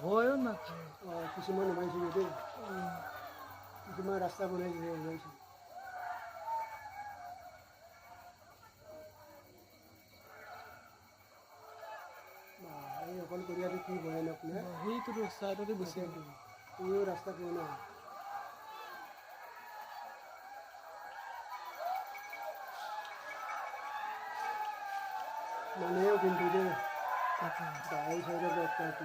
ভয়ো নাখায়। কিছুমান সোমাইছে দেই, কিছুমান ৰাস্তা বনাইছে, সোমাইছে। এই অকলশৰীয়াটো কি ভয়ানক নে? সেইটোতো চাইডতে গুচি আহিল। এইও ৰাস্তা পোৱা নাই। মানুহেও কিন্তু দেই, এই চাইডৰ ৰাস্তাটো।